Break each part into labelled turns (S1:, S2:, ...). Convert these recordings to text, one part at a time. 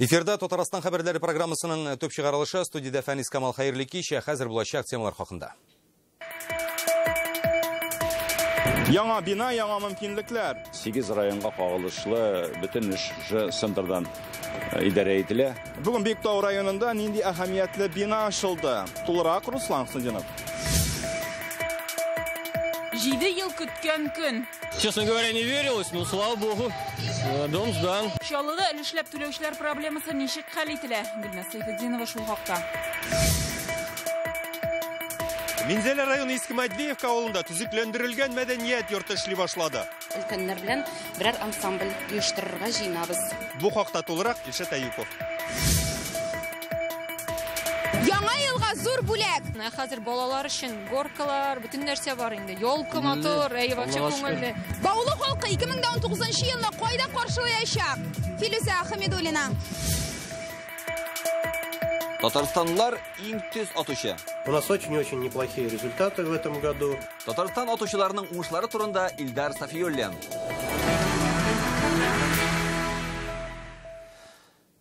S1: Эфирда Татарстан хәбәрләре программасының төп чыгарылышы. Студиядә Фәнис Камал, хәерле кич. Хәзер булачак темалар хакында.
S2: Яңа бина, яңа мөмкинлекләр.
S3: 8 районга кагылышлы бөтен эш центрдан идарә ителә.
S2: Бүген Биектау районында нинди әһәмиятле бина ачылды? Тулырак Руслан Хусендинов.
S4: 7 ел көткән көн.
S5: Честно говоря, не верилось, но слава богу, дом сдан.
S4: Чаллыда өлешләп түләүчеләр проблемасы ничек хәл ителә? Гөлназ Сәйфетдинова шул хакта.
S6: Минзәлә районы Иске Матвеевка авылында төзекләндерелгән мәдәният йорты эшли башлады.
S7: Өлкәннәр белән берәр ансамбль оештырырга җыенабыз.
S6: Бу хакта тулырак Илшат Әюпов.
S8: Яңа елга зур бүләк.
S9: Менә хәзер балалар өчен горкалар, бөтен нәрсә бар инде. Елка матур, әй, вообще күңелле.
S8: Баулы халкы 2019 елны кайда каршылаячак? Филүзә Хамидуллина.
S10: Татарстанлылар иң төз атучы.
S11: У нас очень-очень неплохие результаты в этом году.
S10: Татарстан атучыларының уңышлары турында Илдар Сафиуллин.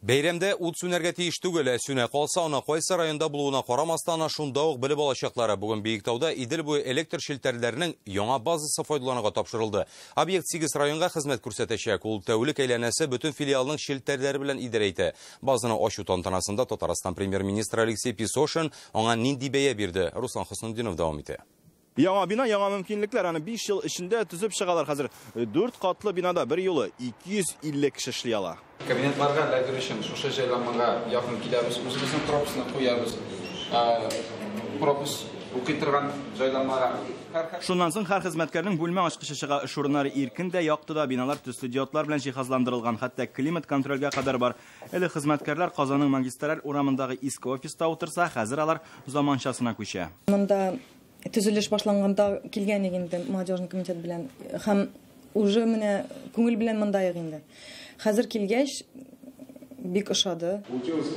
S1: Бәйрәмдә ут сүнәргә тиеш түгел, ә сүнә калса, аны кайсы районда булуына карамастан, шунда ук белеп алачаклары. Бүген Биектауда Идел буе электр челтәрләренең яңа базасы файдалануга тапшырылды. Объект 8 районга хезмәт күрсәтәчәк. Ул тәүлек әйләнәсе бөтен филиалның челтәрләре белән идарә итә. Базаны ачу тантанасында Татарстан премьер-министры Алексей Песошин аңа нинди бәя бирде? Руслан Хусендинов дәвам итә.
S2: Яңа бина, яңа мөмкинлекләр. Аны 5 ел эчендә төзеп чыгалар. Хәзер 4 катлы бинада бер юлы 250 кеше эшли ала.
S12: Кабинетларга эләгер өчен шушы җайланмага якын киләбез, үзебезнең пропускны куябыз. Пропуск укый торган җайланмага.
S2: Шуннан соң һәр хезмәткәрнең бүлмә ачкычы чыга. Эш урыннары иркен дә, якты да, биналар төсле диодлар белән җиһазландырылган, хәтта климат контрольгә кадәр бар. Элек хезмәткәрләр Казанның магистраль урамындагы иске офиста утырса, хәзер алар заманчасына күчә.
S13: Монда төзелеш башланганда килгән инде молодежный комитет белән һәм уже менә күңел белән монда инде. Хәзер килгәч бик ошады.
S14: Получилась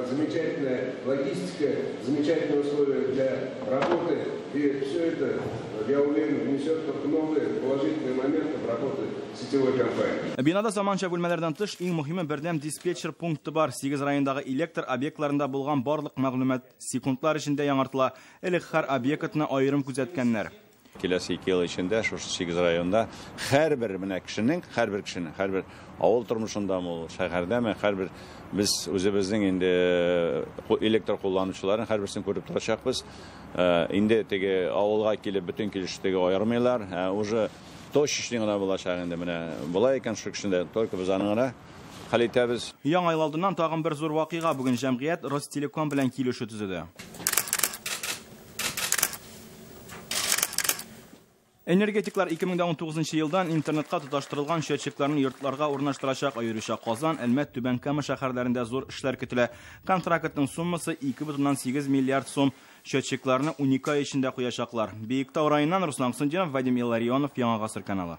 S14: замечательная логистика, замечательные условия для работы, и все это, я уверен, внесет только новые положительные моменты в работу сетевой компании.
S2: Бинада заманча бүлмәләрдән тыш иң мөһиме бердәм диспетчер пункты бар. 8 райондагы электр объектларында булган барлык мәгълүмат секундлар эчендә яңартыла. Элек һәр объектны аерым күзәткәннәр.
S3: Киләсе 2 ел эчендә шушы 8 районда һәрбер менә кешенең, һәрбер кешенең, һәрбер авыл тормышындамы ул, шәһәрдәме, һәрбер без үзебезнең инде электр кулланучыларын һәрберсен күреп торачакбыз. Инде теге авылга килеп бөтен килеш теге аермыйлар, уже точечный гына булачак инде менә. Болай икән шул кешендә только без аны гына хәл итәбез.
S2: Яңа ел алдыннан тагын бер зур вакыйга. Бүген җәмгыять Ростелеком белән килешү төзеде. Энергетиклар 2019 елдан интернетка тоташтырылган счетчикларны йортларга урнаштырачак. Аеруча Казан, Әлмәт, Түбән Кама шәһәрләрендә зур эшләр көтелә. Контрактның суммасы 2,8 миллиард сум. Счетчикларны 12 ай эчендә куячаклар. Биектау районыннан Руслан Хусендинов, Вадим Илларионов, Яңа Гасыр каналы.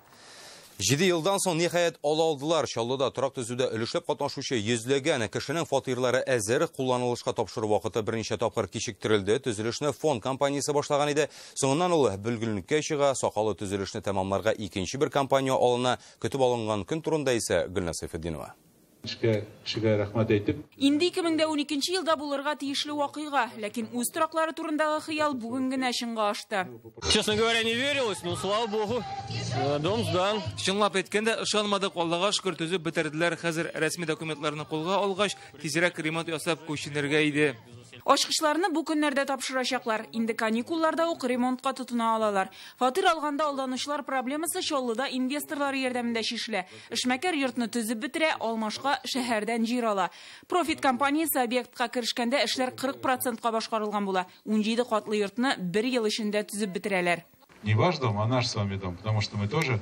S1: 7 елдан соң ниһаять ала алдылар. Чаллыда торак төзүдә өлешләп катнашучы йөзләгән кешенең фатирлары әзер. Кулланылышка тапшыру вакыты берничә тапкыр кичектерелде. Төзелешне фонд компаниясе башлаган иде. Соңыннан ул бөлгенлеккә чыга. Сакалы төзелешне тәмамларга икенче бер компания алына. Көтеп алынган көн турында исә Гөлназ Сәйфетдинова.
S15: Кешегә рәхмәт әйтеп.
S4: Инде 2012 елда булырга тиешле вакыйга, ләкин үз тораклары турындагы хыял бүген генә чынга ашты.
S5: Честно говоря, не верилось, но слава богу, дом сдан.
S16: Чынлап әйткәндә, ышанмадык, Аллага шөкер, төзеп бетерделәр. Хәзер рәсми документларны кулга алгач, тизрәк ремонт ясап күченергә иде.
S4: Ачкычларны бу көннәрдә тапшырачаклар. Инде каникулларда ук ремонтка тотына алалар. Фатир алганда алданучылар проблемасы Чаллыда инвесторлар ярдәмендә чишелә. Эшмәкәр йортны төзеп бетерә, алмашка шәһәрдән җир ала. Профит компаниясе объектка керешкәндә эшләр 40%-ка башкарылган була. 17 катлы йортны бер ел эчендә төзеп бетерәләр.
S15: Не ваш дом, а наш с вами дом, потому что мы тоже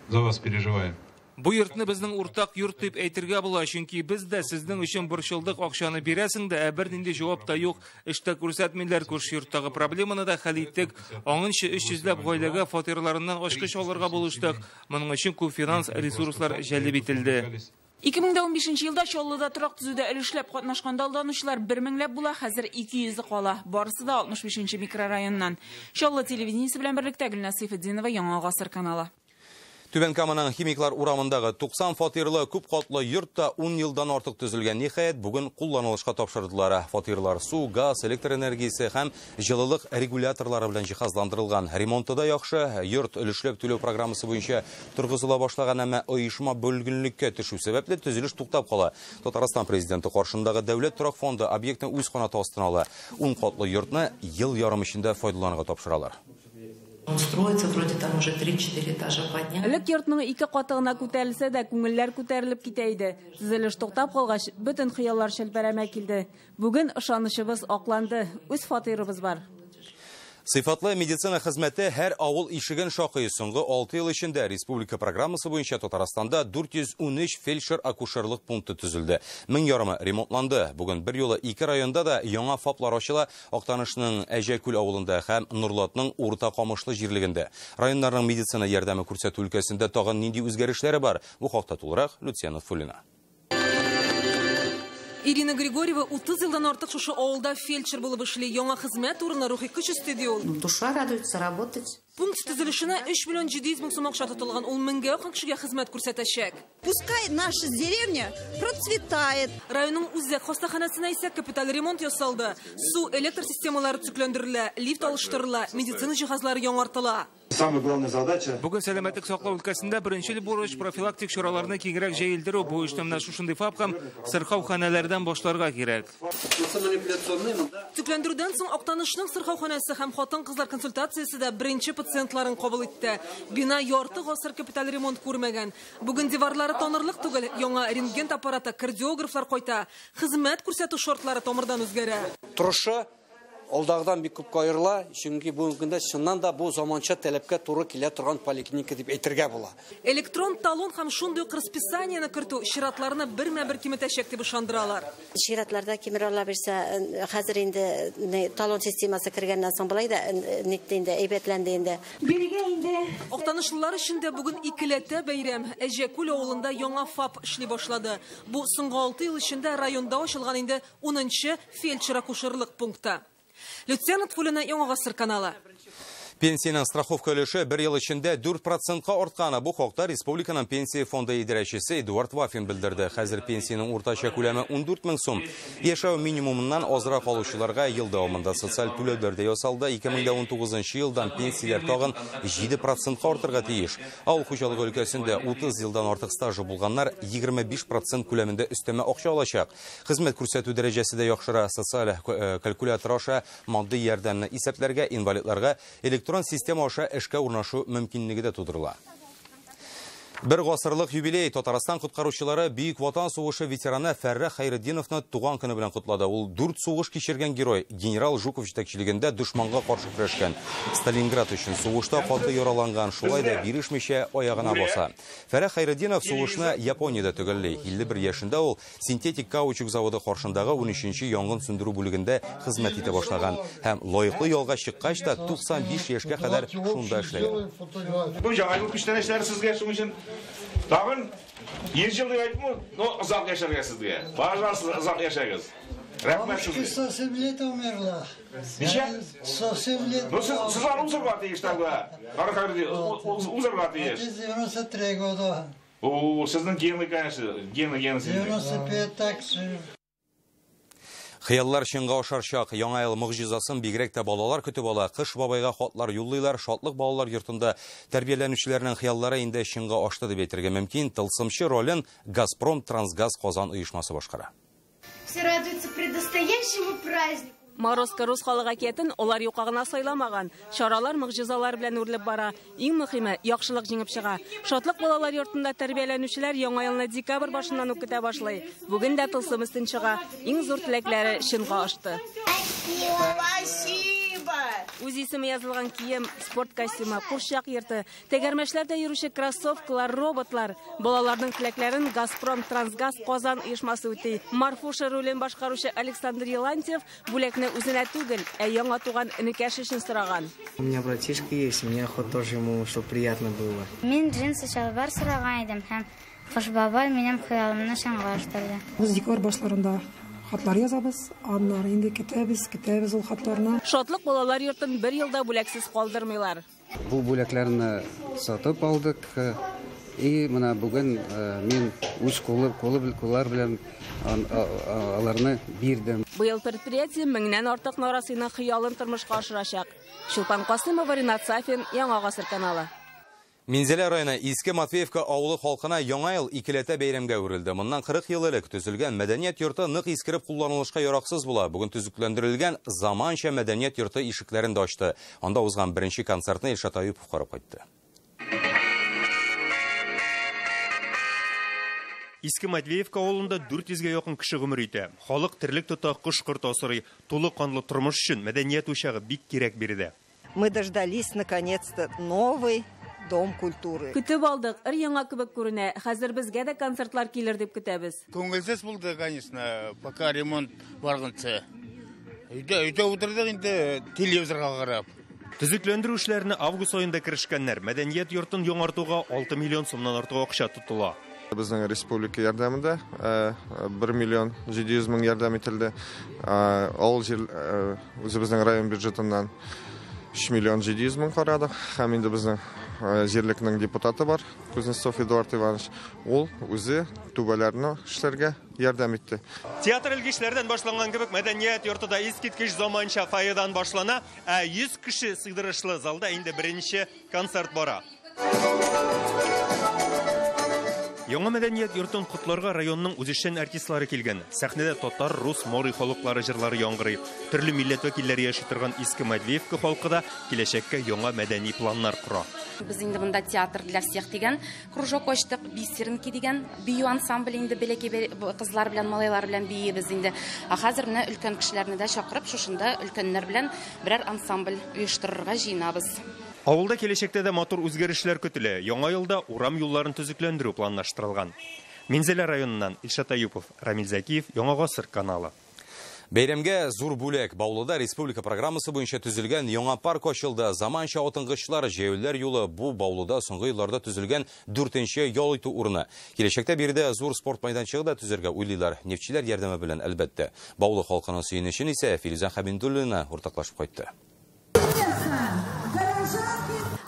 S15: за вас переживаем.
S16: Бу йортны безнең уртак йорт дип әйтергә була, чөнки без дә сезнең өчен борчылдык, акчаны бирәсең дә, ә бернинди җавап та юк. Эштә күрсәтмиләр, күрше йорттагы проблеманы да хәл иттек. Аңынчы 300ләп гаиләгә фатирларыннан ачкыч алырга булыштык. Моның өчен күп финанс ресурслар җәлеп ителде.
S4: 2015 елда Чаллыда торак төзүдә өлешләп катнашкан алданучылар 1000ләп була, хәзер 200 кала. Барысы да 65 микрорайоннан. Чаллы телевидениесе белән берлектә Гөлназ Сәйфетдинова, Яңа Гасыр каналы.
S1: Түбән Каманың Химиклар урамындагы 90 фатирлы күп катлы йорт та 10 елдан артык төзелгән. Ниһаять, бүген кулланылышка тапшырдылар. Фатирлар су, газ, электр энергиясе һәм җылылык регуляторлары белән җиһазландырылган. Ремонты да яхшы. Йорт өлешләп түләү программасы буенча торгызыла башлаган, әмма оешма бөлгенлеккә төшү сәбәпле төзелеш туктап кала. Татарстан президенты каршындагы Дәүләт торак фонды объектны үз канаты астына ала. 10 катлы йортны ел ярым эчендә файдалануга тапшыралар.
S17: Он строится, вроде там уже 3-4 этажа подняли.
S4: Элек йортның ике каты гына күтәрелсә дә, күңелләр күтәрелеп китә иде. Төзелеш туктап калгач, бөтен хыяллар челпәрәмә килде. Бүген ышанычыбыз акланды. Үз фатирыбыз бар.
S1: Сыйфатлы медицина хезмәте һәр авыл ишеген шакый. Соңгы 6 ел эчендә республика программасы буенча Татарстанда 413 фельдшер-акушерлык пункты төзелде. 1000 ярымы ремонтланды. Бүген бер юлы ике районда да яңа ФАПлар ачыла. Актанышның Әҗәкүл авылында һәм Нурлатның Урта Камышлы җирлегендә. Районнарның медицина ярдәме күрсәтү өлкәсендә тагын нинди үзгәрешләре бар? Бу хакта тулырак Люция Нотфуллина.
S18: Ирина Григорьева 30 елдан артык шушы авылда фельдшер булып эшли. Яңа хезмәт урыны рухи көч өсти ди ул.
S19: Душа радуется работать.
S18: Пункт төзелешенә 3 миллион 700 мең сум акча тотылган. Ул меңгә якын кешегә хезмәт күрсәтәчәк.
S20: Пускай наша деревня процветает.
S18: Районның үзәк хастаханәсенә исә капиталь ремонт ясалды. Су, электр системалары төзекләндерелә, лифт алыштырыла, медицина җиһазлары яңартыла.
S21: Самая главная задача.
S16: Бүген сәламәтлек саклау өлкәсендә беренчел бурыч профилактик чараларны киңрәк җәелдерү. Бу эшне менә шушындый ФАП һәм сырхауханәләрдән башларга кирәк.
S18: Төзекләндерүдән соң Актанышның сырхауханәсе һәм хатын-кызлар консультациясе дә беренче пациентларын кабул итте. Бина ярты гасыр капиталь ремонт күрмәгән. Бүген диварлары танырлык түгел, яңа рентген аппараты, кардиографлар кайта. Хезмәт күрсәтү шартлары тамырдан үзгәрә.
S22: Торышы алдагыдан бик күпкә аерыла, чөнки бүгенге көндә чыннан да бу заманча таләпкә туры килә торган поликлиника дип әйтергә була.
S18: Электрон талон һәм шундый ук расписаниене кертү чиратларны бермә-бер киметәчәк дип ышандыралар.
S19: Чиратларда кимер ала бирсә, хәзер инде талон системасы кергәннән соң болай да нитте инде, әйбәтләнде инде.
S18: Бирегә инде Актанышлылар өчен дә бүген икеләтә бәйрәм. Әҗәкүл авылында яңа ФАП эшли башлады. Бу соңгы 6 ел эчендә районда ачылган инде 10нчы фельдшер-акушерлык пункты. Люция Нотфуллина, Яңа Гасыр каналы.
S1: Пенсияның страховка өлеше бер ел эчендә 4%-ка артканы. Бу хакта Республиканың пенсия фонды идарәчесе Эдуард Вафин белдерде. Хәзер пенсияның уртача күләме 14 мең сум. Яшәү минимумыннан азрак алучыларга ел дәвамында социаль түләүләр дә ясалды. 2019 елдан пенсияләр тагын 7%-ка артырга тиеш. Авыл хуҗалыгы өлкәсендә 30 елдан артык стажы булганнар 25% күләмендә өстәмә акча алачак. Хезмәт күрсәтү дәрәҗәсе дә яхшыра. Социаль калькулятор аша матди ярдәмне исәпләргә, инвалидларга электрон система аша эшкә урнашу мөмкинлеге дә тудырыла. Бер гасырлык юбилей. Татарстан коткаручылары Бөек Ватан сугышы ветераны Фәррах Хәйретдиновны туган көне белән котлады. Ул 4 сугыш кичергән герой. Генерал Жуков җитәкчелегендә дошманга каршы көрәшкән. Сталинград өчен сугышта каты яраланган, шулай да бирешмичә аягына баса. Фәррах Хәйретдинов сугышны Япониядә төгәлли. 51 яшендә ул синтетик каучук заводы каршындагы 13нче янгын сүндерү бүлегендә хезмәт итә башлаган һәм лаеклы ялга чыккач та 95 яшькә кадәр шунда эшләгән.
S23: Бу яңа ел күчтәнәчләре сезгә шуның өчен тагын 100 ел дип әйтмим, но озак яшәргә сезгә. Барыгыз озак яшәгез. Рәхмәт сезгә.
S24: 107 лет умерла.
S23: Ничә?
S24: 107 лет.
S23: Ну сез аны узарга тиеш тогда. Узарга тиеш.
S24: 93 года.
S23: О, сезнең гены, конечно, гены сезнең.
S24: 95 так же.
S1: Хыяллар чынга ашар чак. Яңа ел могҗизасын бигрәк тә балалар көтеп ала. Кыш бабайга хатлар юллыйлар. Шатлык балалар йортында тәрбияләнүчеләрнең хыяллары инде чынга ашты дип әйтергә мөмкин. Тылсымчы ролен Газпром Трансгаз Казан оешмасы башкара.
S25: Все радуются предстоящему празднику.
S4: Морозко рус халык әкиятен алар юкка гына сайламаган. Чаралар могҗизалар белән үрелеп бара. Иң мөһиме яхшылык җиңеп чыга. Шатлык балалар йортында тәрбияләнүчеләр яңа елны декабрь башыннан ук көтә башлый. Бүген дә тылсым өстен чыга. Иң зур теләкләре чынга ашты.
S25: Спасибо!
S4: Үз исеме язылган кием, спорт костюмы, курчак йорты, тәгәрмәчләрдә йөрүче кроссовкалар, роботлар. Балаларның теләкләрен Газпром Трансгаз Казан оешмасы үти. Марфуша ролен башкаручы Александр Елантьев бүләкне үзенә түгел, ә яңа туган энекәше өчен сораган.
S26: У меня братишка есть, мне охота тоже ему, чтобы приятно было.
S25: Мин джинсы чалбар сораган идем һәм Кыш бабай минем хыялымны чынга аштырды.
S27: Без декабрь башларында хатлар язабыз, аннары инде көтәбез, көтәбез ул хатларны.
S4: Шатлык балалар йортын бер елда бүләксез калдырмыйлар.
S28: Бу бүләкләрне сатып алдык.
S6: И менә бүген мин үз куллар белән аларны бирдем.
S7: Быел предприятие 1000-нән артык нарасыйның хыялын тормышка ашырачак. Чулпан Касымова, Ринат Сафин, Яңа Гасыр каналы.
S1: Минзәлә районы Иске Матвеевка авылы халкына Яңа ел икеләтә бәйрәмгә әверелде. Моннан 40 ел элек төзелгән мәдәният йорты нык искереп кулланылышка яраксыз була. Бүген төзекләндерелгән заманча мәдәният йорты ишекләрен дә ачты. Анда узган беренче концертны Илшат Аюпов карап кайтты.
S8: Иске Матвеевка авылында 400-гә якын кеше гомер итә. Халык терлек тота, кош-корт асрый. Тулы канлы тормыш өчен мәдәният учагы бик кирәк биредә.
S9: Мы дождались наконец-то новый дом культуры.
S7: Көтеп алдык, өр-яңа кебек күренә. Хәзер безгә дә концертлар килер дип көтәбез.
S10: Күңелсез булды, конечно, пока ремонт барганчы. Өйдә утырдык инде телевизорга карап.
S8: Төзекләндерү эшләренә август аенда керешкәннәр. Мәдәният йортын яңартуга 6 миллион сумнан артык акча тотыла.
S11: Безнең республика ярдәмендә 1 миллион 700 мең ярдәм ителде. Авыл җир үзебезнең район бюджетыннан 3 миллион 700 мең карадык. Һәм инде безнең җирлекнең депутаты бар, Кузнецов Эдуард Иванович. Ул үзе түбәләрне эшләргә ярдәм итте.
S8: Театр элгечләрдән башланган кебек мәдәният йорты да искиткеч заманча фойедан башлана. Ә 100 кеше сыйдырышлы залда инде беренче концерт бара. Яңа мәдәният йортын котларга районның үзешчән артистлары килгән. Сәхнәдә татар, рус, мори халыклары җырлары яңгырый. Төрле милләт вәкилләре яши торган Иске Матвеевка халкы да киләчәккә яңа мәдәни планнар кора.
S21: Без инде монда театр для всех дигән кружок ачтык, бисеринки дигән бию ансамбле инде бәләкәй кызлар белән, малайлар белән биебез инде. Ә хәзер менә өлкән кешеләрне дә чакырып, шушында өлкәннәр белән берәр ансамбль оештырырга җыенабыз.
S8: Авылда киләчәктә дә матур үзгәрешләр көтелә. Яңа елда урам юлларын төзекләндерү планлаштырылган. Минзәлә районыннан Илшат Аюпов, Рамил Зәкиев, Яңа Гасыр каналы.
S1: Бәйрәмгә зур бүләк. Баулыда республика программасы буенча төзелгән яңа парк ачылды. Заманча атынгычлар, җәяүлеләр юлы бу Баулыда соңгы елларда төзелгән 4нче ял итү урыны. Киләчәктә биредә зур спорт мәйданчыгы да төзергә уйлыйлар. Нефтчеләр ярдәме белән әлбәттә. Баулы халкының сөенечен исә Филүзә Хәбиндуллина уртаклашып кайтты.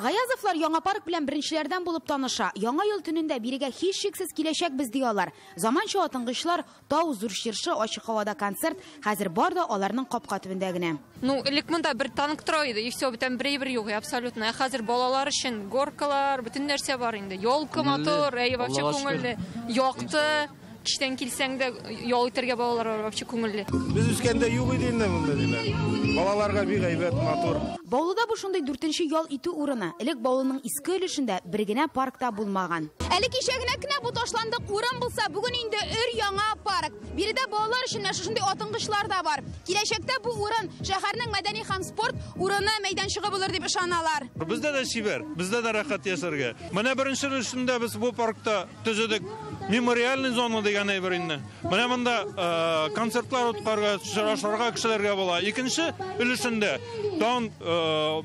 S28: Гаязовлар яңа парк белән беренчеләрдән булып таныша. Яңа ел төнендә бирегә һичшиксез киләчәкбез ди алар. Заманча атынгычлар, тау, зур чыршы, ачык һавада концерт, хәзер бар да аларның капка төбендә генә.
S29: Ну, элек монда бер танк тора иде, и все, бүтән бер юк, абсолютно. Ә хәзер балалар өчен горкалар, бөтен нәрсә бар инде. Елка матур, әй, вообще күңелле. Якты, кичтән килсәң дә ял итәргә балалар вообще күңелле.
S30: Без үскәндә юк иде инде монда диләр. Балаларга бик әйбәт, матур.
S28: Баулыда бу шундый 4нче ял итү урыны. Элек Баулының иске өлешендә бер генә парк та булмаган.
S31: Әле кичә генә бу ташландык урын булса, бүген инде өр-яңа парк. Биредә балалар өчен менә шушындый атынгычлар да бар. Киләчәктә бу урын шәһәрнең мәдәни һәм спорт урыны мәйданчыгы булыр дип ышаналар.
S30: Бездә дә чибәр, бездә дә рәхәт яшәргә. Менә беренче өлешендә без бу паркта төзедек мемориальный зона дигән әйбер инде. Менә монда концертлар үткәрергә, очрашырга кешеләргә була. Икенче өлешендә тагын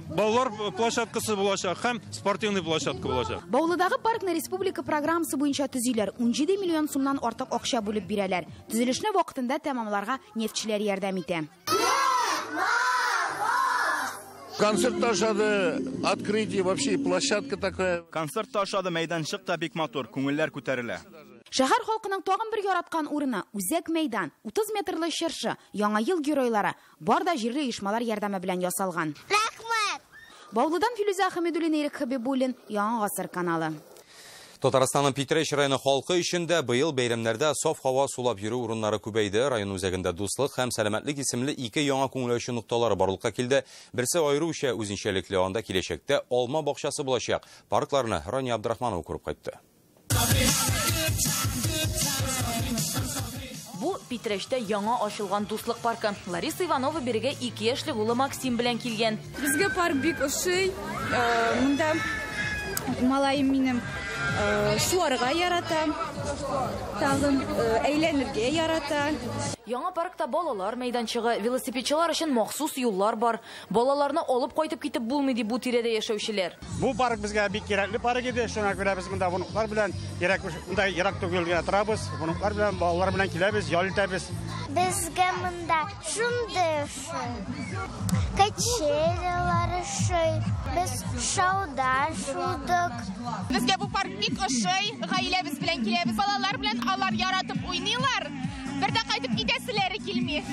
S30: балалар площадкасы булачак һәм спортивный площадка булачак.
S28: Баулыдагы паркны республика программасы буенча төзиләр. 17 миллион сумнан артык акча бүлеп бирәләр. Төзелешне вакытында тәмамларга нефтчеләр ярдәм итә.
S32: Концерт ошады, открытие вообще площадка такая.
S2: Концерт ошады, мәйданчык та бик матур, күңелләр күтәрелә.
S28: Шәһәр халкының тагын бер яраткан урыны Үзәк мәйдан, 30 метрлы чыршы, Яңа ел геройлары бар да җирле оешмалар ярдәме белән ясалган.
S25: Рәхмәт.
S28: Баулыдан Филүзә Хәмидуллина, Ирек Хәбибуллин, Яңа Гасыр каналы.
S1: Татарстанның Питрәч районы халкы өчен дә быел бәйрәмнәрдә саф һава сулап йөрү урыннары күбәйде. Район үзәгендә Дуслык һәм Сәламәтлек исемле ике яңа күңел ачу нокталары барлыкка килде. Берсе аеруча үзенчәлекле, анда киләчәктә алма бакчасы булачак. Паркларны Рания Абдрахманова күреп кайтты.
S33: Бу Питрәчтә яңа ачылган Дуслык паркы. Лариса Иванова бирегә 2 яшьлек улы Максим белән килгән.
S34: Безгә парк бик ошый. Монда малаем минем шуарга ярата, тагын әйләнергә ярата.
S33: Яңа паркта балалар мәйданчыгы, велосипедчылар өчен махсус юллар бар. Балаларны алып кайтып китеп булмый ди бу тирәдә яшәүчеләр.
S35: Бу парк безгә бик кирәкле парк иде. Шуңа күрә без монда внуклар белән ерак, монда ерак түгел генә торабыз. Внуклар белән, балалар белән киләбез, ял итәбез.
S25: Безгә монда шундый ошый. Качелялар ошый. Без шауда шудык.
S31: Безгә бу парк бик ошый. Гаиләбез белән киләбез. Балалар белән алар яратып уйныйлар. Бер дә кайтып китәселәре килми.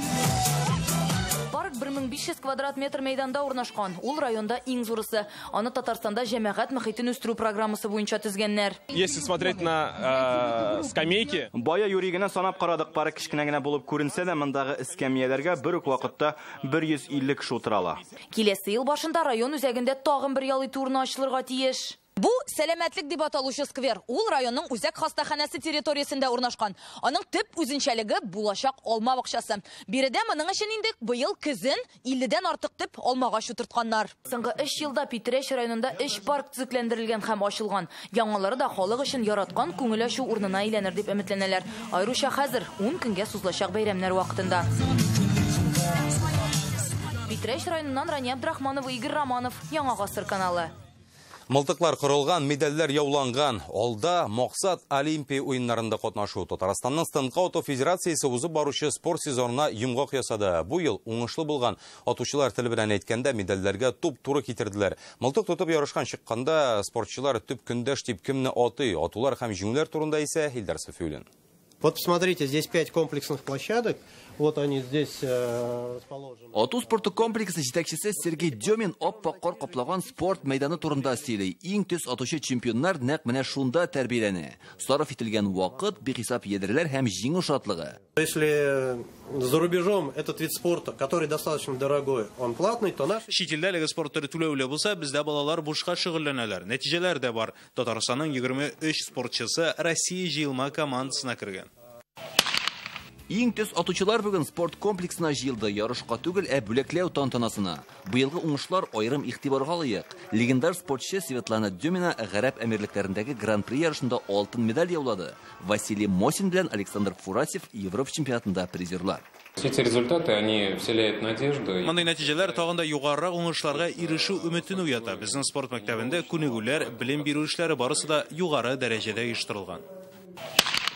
S33: Парк 1500 квадрат метр мәйданда урнашкан. Ул районда иң зурысы. Аны Татарстанда җәмәгать мөхитен үстерү программасы буенча төзгәннәр.
S3: Если смотреть на скамейки,
S2: Бая юри генә санап карадык, парк кечкенә генә булып күренсә дә, мондагы эскәмияләргә бер үк вакытта 150 кеше утыра ала.
S33: Киләсе ел башында район үзәгендә тагын бер ял итү урыны ачылырга тиеш. Бу сәламәтлек дип аталучы сквер. Ул районның үзәк хастаханәсе территориясендә урнашкан. Аның төп үзенчәлеге булачак алма бакчасы. Биредә моның өчен инде быел көзен 50-дән артык төп алмагач утыртканнар. Соңгы 3 елда Питрәч районында 3 парк төзекләндерелгән һәм ачылган. Яңалары да халык өчен яраткан күңел ачу урынына әйләнер дип өметләнәләр. Аеруча хәзер 10 көнгә сузылачак бәйрәмнәр вакытында. Питрәч районыннан Рания Абдрахманова, Игорь Романов, Яңа Гасыр каналы.
S1: Мылтыклар корылган, медальләр яуланган. Алда максат Олимпия уеннарында катнашу. Татарстанның Станка ату федерациясе узып баручы спорт сезонына йомгак ясады. Бу ел уңышлы булган. Атучылар теле белән әйткәндә медальләргә туп-туры китерделәр. Мылтык тотып ярышкан чыкканда спортчылар төп көндәш дип кемне атый? Атулар һәм җиңүләр турында исә Илдар Сафиуллин.
S5: Вот посмотрите, здесь 5 комплексных площадок. Вот они здесь расположены.
S12: Ату спорты комплексы җитәкчесе Сергей Демин ап-ак кар каплаган спорт мәйданы турында сөйли. Иң төз атучы чемпионнар нәкъ менә шунда тәрбияләнә. Сарыф ителгән вакыт, бихисап ядрәләр һәм җиңү шатлыгы.
S5: Если за рубежом этот вид спорта, который достаточно дорогой, он платный, то наш...
S13: Чит илдә әлеге спорт төре түләүле булса, бездә балалар бушка шөгыльләнәләр. Нәтиҗәләр дә бар. Татарстанның 23 спортчысы Россия җыелма командасына кергән.
S12: Иң төз атучылар бүген спорт комплексына җыелды. Ярышка түгел, ә бүләкләү тантанасына. Быелгы уңышлар аерым игътибарга лаек. Легендар спортчы Светлана Демина Гарәп Әмирлекләрендәге Гран-при ярышында алтын медаль яулады. Василий Мосин белән Александр Фурасев Европа чемпионатында призерлар.
S14: Эти результаты, они вселяют надежду.
S13: Мондый нәтиҗәләр тагын да югарырак уңышларга ирешү өметен уята. Безнең спорт мәктәбендә күнегүләр, белем бирү эшләре барысы да югары дәрәҗәдә оештырылган.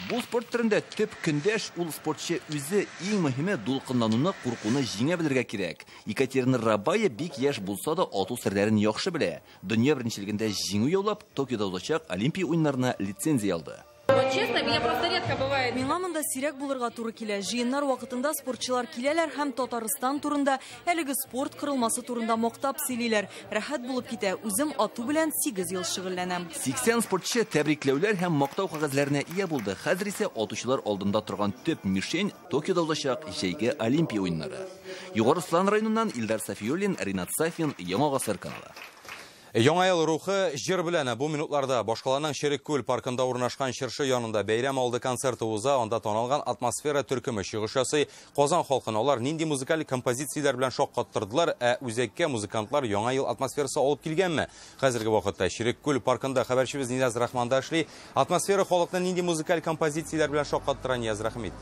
S12: Бу спорт төрендә төп көндәш ул спортчы үзе. Иң мөһиме дулкынлануны, куркуны җиңә белергә кирәк. Екатерина Рабая бик яшь булса да ату серләрен яхшы белә. Дөнья беренчелегендә җиңү яулап, Токиода узачак Олимпия уеннарына лицензия алды.
S15: Вот честно, меня просто редко бывает.
S16: Миңа монда сирәк булырга туры килә. Җыеннар вакытында спортчылар киләләр һәм Татарстан турында, әлеге спорт корылмасы турында мактап сөйлиләр. Рәхәт булып китә. Үзем ату белән 8 ел шөгыльләнәм.
S12: 80 спортчы тәбрикләүләр һәм мактау кәгазьләренә ия булды. Хәзер исә атучылар алдында торган төп мишень Токиода узачак җәйге Олимпия уеннары. Югары Ослан районыннан Илдар Сафиуллин, Ринат Сафин, Яңа Гасыр каналы.
S1: Яңа ел рухы җыр белән бу минутларда башкаланың Череккүл паркында урнашкан чыршы янында бәйрәм алды концерты уза. Анда танылган атмосфера төркеме чыгыш ясый. Казан халкын алар нинди музыкаль композицияләр белән шаккаттырдылар, ә үзәккә музыкантлар яңа ел атмосферасы алып килгәнме? Хәзерге вакытта Череккүл паркында хәбәрчебез Нияз Рахман да эшли. Атмосфера халыкны нинди музыкаль композицияләр белән шаккаттыра, Нияз Рахмет?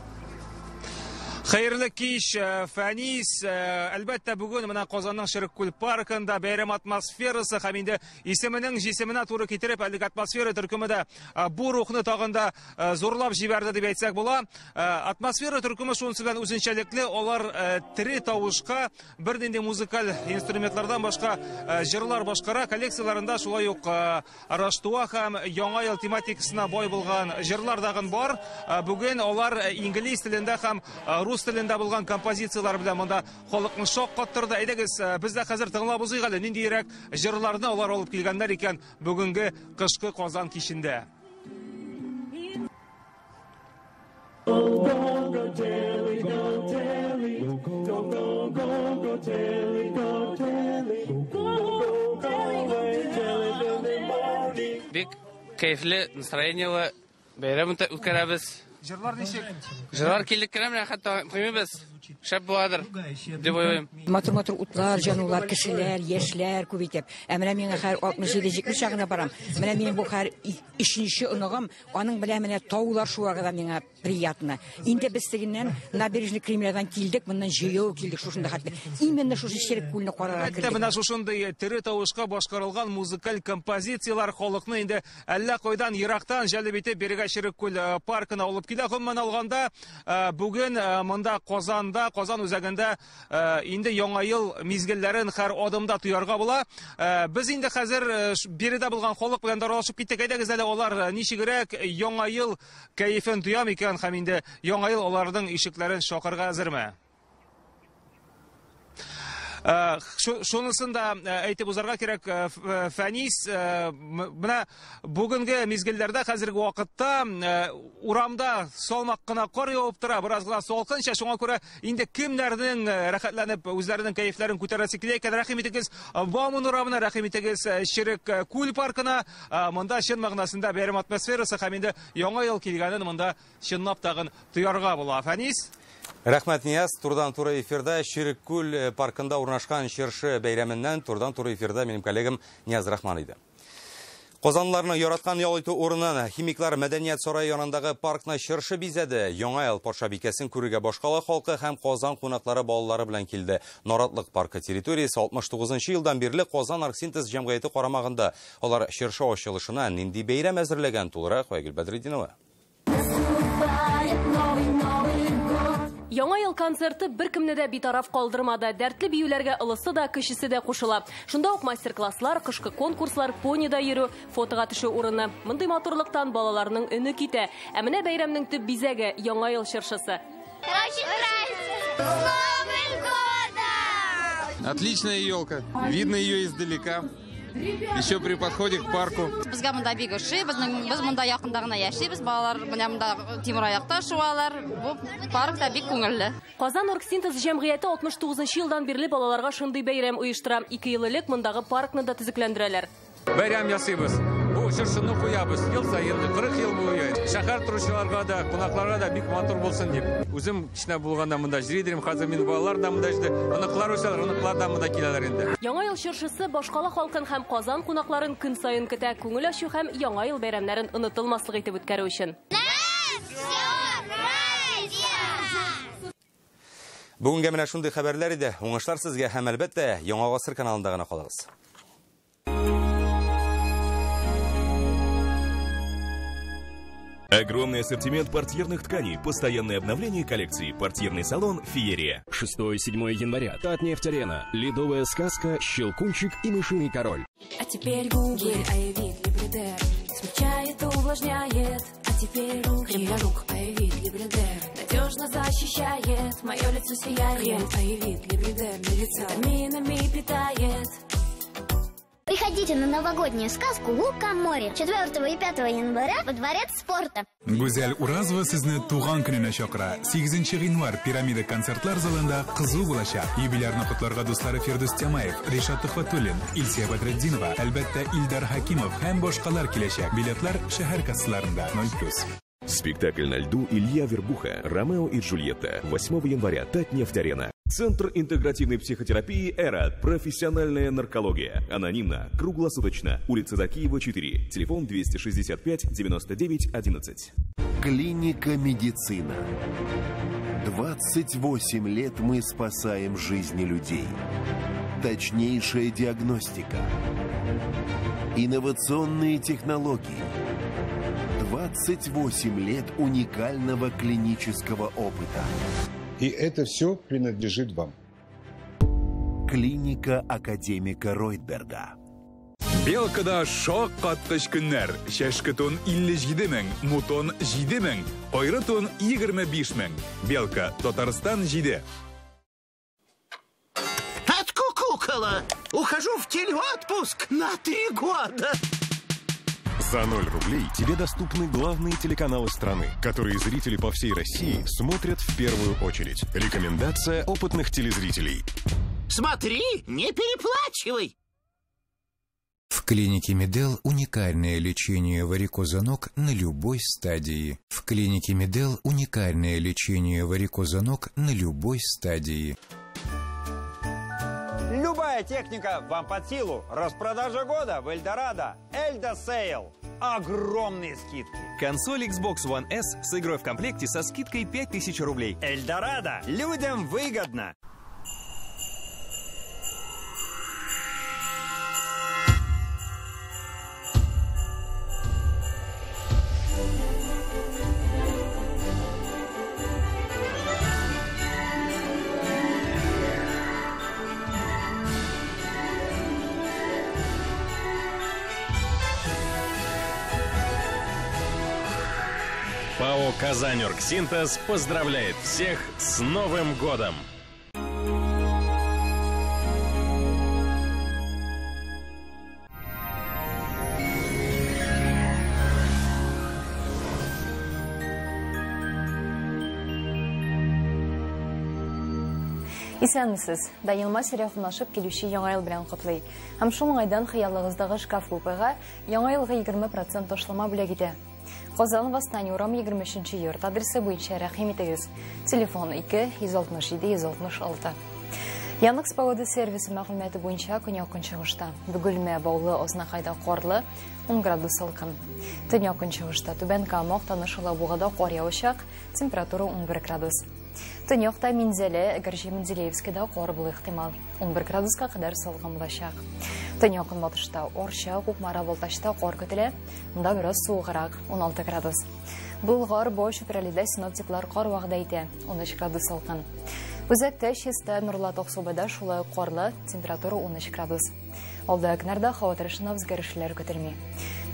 S17: Хәерле кич, Фәнис. Әлбәттә, бүген менә Казанның Череккүл паркында бәйрәм атмосферасы һәм инде исеменең җисеменә туры китереп, әлеге атмосфера төркеме дә бу рухны тагын да зурлап җибәрде дип әйтсәк була. Атмосфера төркеме шунысы белән үзенчәлекле, алар тере тавышка бернинди музыкаль инструментлардан башка җырлар башкара. Коллекцияләрендә шулай ук Раштуа һәм Яңа ел тематикасына бай булган җырлар дагын бар. Бүген алар инглиз телендә һәм рус телендә булган композицияләр белән монда халыкны шаккаттырды. Әйдәгез, без дә хәзер тыңлап узыйк әле, ниндирәк җырларны алар алып килгәннәр икән бүгенге кышкы Казан кичендә.
S18: Бик кәефле, настроениеле бәйрәм үткәрәбез.
S17: Җырлар ничек?
S18: Җырлар килдек кенә менә, хәтта куймыйбыз. Шәп буладыр дип уйлыйм.
S19: Матур-матур утлар, җанулар, кешеләр, яшьләр күп итеп. Ә менә миңа хәзер 67-70 чагына барам. Менә минем бу хәзер өченче оныгым, аның белән менә таулар шуарга да миңа приятно. Инде без тегеннән набережный Кремлядән килдек, моннан җыю килдек шушында хәтта. Именно шушы Череккүлне карарга
S17: Әлбәттә,
S19: килдек.
S17: менә шушындый тере тавышка башкарылган музыкаль композицияләр халыкны инде әллә кайдан ерактан җәлеп итеп бирегә Череккүл паркына алып килә. Гомумән алганда, бүген монда Казанда Казанда, Казан үзәгендә инде Яңа ел мизгелләрен һәр адымда тоярга була. Без инде хәзер биредә булган халык белән дә аралашып киттек. Әйдәгез әле, алар ничегрәк Яңа ел кәефен тоя микән һәм инде Яңа ел аларның ишекләрен шакырга әзерме? Шунысын да әйтеп узарга кирәк, Фәнис, менә бүгенге мизгелләрдә, хәзерге вакытта урамда салмак кына кар явып тора, бераз гына салкынча, шуңа күрә инде кемнәрнең рәхәтләнеп үзләренең кәефләрен күтәрәсе килә икән, рәхим итегез Бауман урамына, рәхим итегез Черек күл паркына. Монда чын мәгънәсендә бәйрәм атмосферасы һәм инде Яңа ел килгәнен монда чынлап тагын тоярга була. Фәнис.
S1: Рәхмәт, Нияз. Турыдан-туры эфирда Черек күл паркында урнашкан чыршы бәйрәменнән турыдан-туры эфирда минем коллегам Нияз Рахман иде. Казанларны яраткан ял итү урынын Химиклар мәдәният сарае янындагы паркны чыршы бизәде. Яңа ел патшабикәсен күрергә башкала халкы һәм Казан кунаклары балалары белән килде. Наратлык паркы территориясе 69 елдан бирле Казан Оргсинтез җәмгыяте карамагында. Алар чыршы ачылышына нинди бәйрәм әзерләгән, тулырак Айгөл Бәдретдинова.
S15: Яңа ел концерты беркемне дә битараф калдырмады. Дәртле биюләргә ылысы да, кечесе дә кушыла. Шунда ук мастер-класслар, кышкы конкурслар, понида йөрү, фотога төшү урыны. Мондый матурлыктан балаларның өне китә. Ә менә бәйрәмнең төп бизәге Яңа ел чыршысы.
S25: Очень нравится. С Новым годом!
S4: Отличная елка. Видно ее издалека. Еще при подходе к парку.
S6: Безгә монда бик ошый, без монда якында гына яшибез, балалар менә монда тимер аякта шуалар. Бу паркта бик күңелле.
S15: Казан Оргсинтез җәмгыяте 69 елдан бирле балаларга шундый бәйрәм оештыра. 2 ел элек мондагы паркны да төзекләндерәләр.
S4: Бәйрәм ясыйбыз. Бу чыршыны куябыз ел саен, 40 ел буе. Шәһәр торучыларга да, кунакларга да бик матур булсын дип. Үзем кечкенә булганда монда йөри идем, хәзер минем балалар да монда йөрде. Оныклар үсәләр, оныклар да монда киләләр инде.
S15: Яңа ел чыршысы башкала халкын һәм Казан кунакларын көн саен көтә. Күңел ачу һәм Яңа ел бәйрәмнәрен онытылмаслык итеп үткәрү өчен.
S1: Бүгенгә менә шундый хәбәрләр иде. Уңышлар сезгә һәм әлбәттә Яңа Гасыр каналында гына калыгыз.
S7: Огромный ассортимент портьерных тканей, постоянное обновление коллекции. Портьерный салон «Феерия».
S8: 6-7 января. Татнефть-арена. Ледовая сказка, Щелкунчик и Мышиный король.
S9: А теперь губы Аевит Либридер смягчает, увлажняет. А теперь руки. Крем для рук Аевит Либридер надежно защищает. Мое лицо сияет. Крем Аевит Либридер для лица витаминами питает.
S25: Приходите на новогоднюю сказку «Лукоморье» 4 и 5 января во Дворец спорта.
S10: Гүзәл Уразова сезне туган көненә чакыра. 8 гыйнвар Пирамида концертлар залында кызу булачак. Юбилярны котларга дуслары Фирдүс Тямаев, Ришат Төхвәтуллин, Илсия Бәдретдинова, әлбәттә Илдар Хакимов һәм башкалар киләчәк. Билетлар шәһәр кассаларында 0+.
S7: Спектакль на льду Илья Вербуха, Ромео и Джульетта. 8 января, Татнефть-арена. Центр интегративной психотерапии «Эра». Профессиональная наркология. Анонимно, круглосуточно. Улица Закиева, 4. Телефон 265 99 11.
S11: Клиника «Медицина». 28 лет мы спасаем жизни людей. Точнейшая диагностика. Инновационные технологии. 28 лет уникального клинического опыта.
S20: И это все принадлежит вам.
S11: Клиника академика Ройтберга.
S10: Белкада шаккаткыч көннәр. Чәшке тон 57 мең, мутон 7 мең, кайры тон 25 мең. Белка, Татарстан 7.
S21: Откукукала! Ухожу в телеотпуск на 3 года.
S22: За 0 рублей тебе доступны главные телеканалы страны, которые зрители по всей России смотрят в первую очередь. Рекомендация опытных телезрителей.
S21: Смотри, не переплачивай!
S23: В клинике Медел уникальное лечение варикоза ног на любой стадии. В клинике Медел уникальное лечение варикоза ног на любой стадии.
S24: Любая техника вам под силу. Распродажа года в Эльдорадо. Эльдо Сейл. Огромные скидки.
S26: Консоль Xbox One S с игрой в комплекте со скидкой 5000 рублей.
S24: Эльдорадо. Людям выгодно.
S2: ПАО «Казаньоргсинтез» поздравляет всех с Новым годом!
S3: Исәнмесез! Даилма якынлашып килүче Яңа ел белән котлый. Һәм шул уңайдан хыялыгыздагы шкаф-купега Яңа елгы 20% ташлама бүләк итә. Казан Восстание урамы 23 йорт адресы буенча рәхим итегез. Телефон 2 167 166. Яндекс погода сервисы мәгълүматы буенча көньяк-көнчыгышта Бөгелмә, Баулы, Азнакайда карлы 10 градус салкын. Төньяк-көнчыгышта Түбән Кама, Актаныш, Алабугада кар явачак, температура 11 градус. Төньякта Минзәлә, Әгерҗе, Менделеевскида кар булу ихтимал. 11 градуска кадәр салкын булачак. Төньяк-көнбатышта Арча, Кукмара, Балтачта кар көтелә. Монда бераз суыграк, 16 градус. Болгар, Бау, Чүпрәледә синоптиклар кар вәгъдә итә, 13 градус салкын. Үзәктә Чистай, Нурлат, Аксубайда шулай ук карлы, температура 13 градус. Алда көннәрдә һава торышында үзгәрешләр көтелми.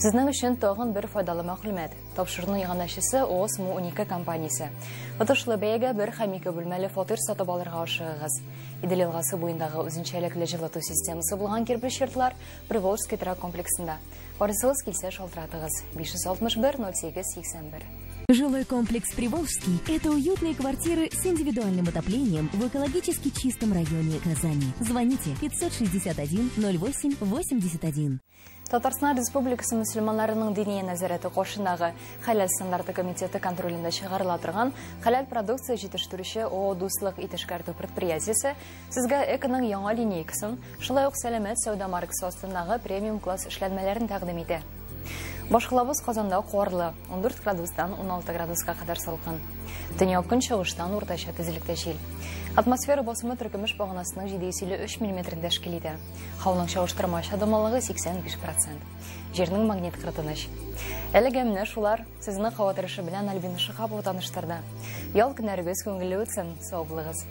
S3: Сезнең өчен тагын бер файдалы мәгълүмат. Тапшыруның иганәчесе ОСМУ 12 компаниясе. Отышлы бәягә бер һәм ике бүлмәле фатир сатып алырга ашыгыгыз. Идел елгасы буендагы үзенчәлекле җылыту системасы булган кирпеч йортлар Приволжский торак комплексында. Барысыгыз килсә шалтыратыгыз. 561 08 81.
S5: Жилой комплекс «Приволжский» – это уютные квартиры с индивидуальным отоплением в экологически чистом районе Казани. Звоните 561 08 81.
S3: Татарстан Республикасы мөселманнарының Диния нәзарәте каршындагы Хәләл стандарты комитеты контролендә чыгарыла торган хәләл продукция җитештерүче ООО «Дуслык» ит эшкәртү предприятиесе сезгә Эконың яңа линейкасын, шулай ук сәламәт сәүдә маркасы астындагы премиум класс эшләнмәләрен тәкъдим итә. Башкалабыз Казанда карлы, 14 градустан 16 градуска кадәр салкын. Төньяк-көнчыгыштан уртача тизлектә җил. Атмосфера басымы теркемеш баганасының 753 миллиметрын тәшкил итә. Һаваның чагыштырмача дымлылыгы 85%. Җирнең магнит кыры тыныч. Әлегә менә шулар. Сезне һава торышы белән Альбина Шиһапова таныштырды. Ял көннәрегез күңелле үтсен. Сау булыгыз.